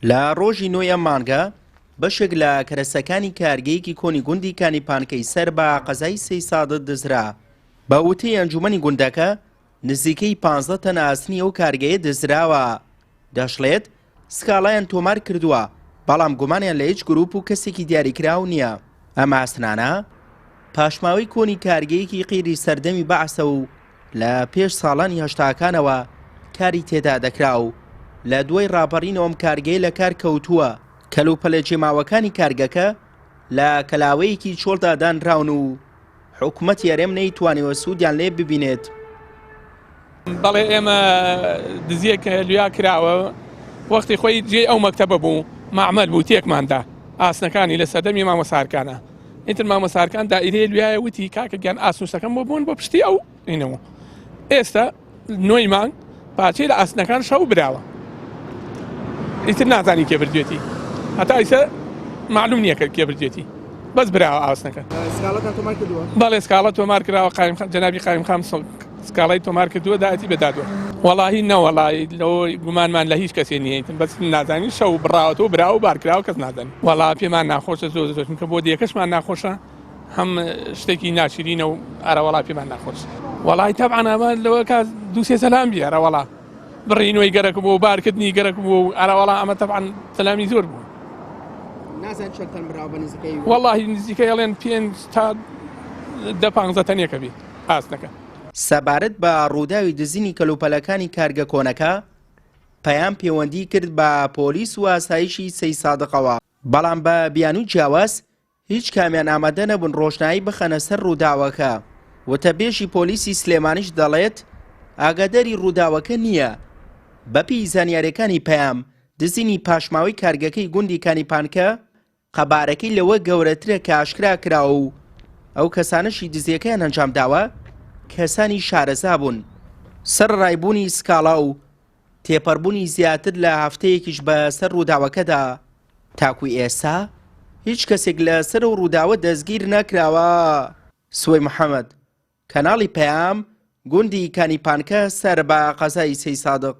لە ڕۆژی نۆی ئەم مانگە بەشێک لە کەرەسەکانی کارگەیەکی کۆنی گوندی کانی پانکەی سەر بە قەزای سەیسادق دزرا. بە وتەی ئەنجومەنی گوندەکە، نزیکەی پانزە تەن ئاسنی ئەو کارگەیە دزراوە. دەشڵێت، سکاڵایان تۆمار کردووە، بەڵام گومانیان لە هیچ گروپ و کەسێکی دیاریکراو نییە. ئەم ئاسنانە پاشماوەی کۆنی کارگەیەکی قیری سەردەمی بەعسە و لە پێش ساڵانی هەشتاکانەوە کاری تێدا دەکرا و لە دوای ڕاپەڕینەوە ئەم کارگەیە لە کار کەوتووە. کەلوپەلە جێماوەکانی کارگەکە لە کەلاوەیەکی چۆڵدا دانراون و حکومەتی هەرێم نەیتوانیوە سوودیان لێ ببینێت. بەڵێ ئێمە دزیەک لیا کراوە وەختی خۆی جێی ئەو مەکتەبە بوو مەعمەل بوو تێکماندا ئاسنەکانی لە سەردەمی مامۆستا ئارکانە ئیتر مامۆستا ئارکان دائیرەیە لویایە وتی کاکە گیان ئاسنووسەکەم بۆ بوون بۆ پشتی ئەو ئینەوە ئێستا نۆی مانگ پارچەی لە ئاسنەکان شەو براوە ئیتر نازانی کێ بردوێتی هەتا ئیسە معلوم نییە کە کێ بردوێتی بەس براوە ئاسنەکە سکاڵەتان تۆمار کردووە؟ بەڵێ سکاڵە تۆمار کراوە قایم جەنابی قایمقام سکاڵای تۆمار کردووە داتی بە دادوە وەڵاهی نەوەڵی لەوە گومانمان لە هیچ کەسێ نییە بەس نازانی شەو بڕاوەتەوە براوە بارکراوە کەس نازانی وەڵا پێمان ناخۆشە زۆر زۆر چونکە بۆ دێکەشمان ناخۆشە هەم شتێکی ناشرینە و ئەرەوەڵا پێمان ناخۆش وەڵی تەبعەن ئەمە لەوە کا دووسێ سەلام بی ئەرەوەڵا بڕینەوەی گەرەک بوو بارکردنی گەرەک بوو ئەرەوەڵا ئەمە تەبعەن سەلامی زۆر بوو نازان چەند تەن براوە بە نزیکەی وەڵاهی نزیکەی ئەڵێن پێنج تا دە پانزە تەنێکە بی ئاسنەکە. سەبارەت بە ڕووداوی دزینی کەلوپەلەکانی کارگە کۆنەکە، پەیام پێوەندی کرد بە پۆلیس و ئاسایشی سەیدسادقەوە، بەڵام بە بیانووی جیاواز هیچ کامیان ئامادە نەبوون ڕۆشنایی بخەنە سەر ڕووداوەکە. وتەبێژی پۆلیسی سلێمانیش دەڵێت، ئاگاداری ڕووداوەکە نییە. بەپێی زانیارییەکانی پەیام، دزینی پاشماوەی کارگەکەی گوندی کانیپانکە قەبارەکەی لەوە گەورەترە کە ئاشکرا کراوە و ئەو کەسانەشی دزییەکەیان ئەنجامداوە کەسانی شارەزا بوون. سەرەڕای بوونی سکاڵا و تێپەڕبوونی زیاتر لە هەفتەیەکیش بەسەر ڕووداوەکەدا، تاکو ئێستا هیچ کەسێک لەسەر ئەو ڕووداوە دەستگیر نەکراوە. سوەی محەمەد، کەناڵی پەیام، گوندی کانی پانکە سەر بە قەزای سەیدسادق.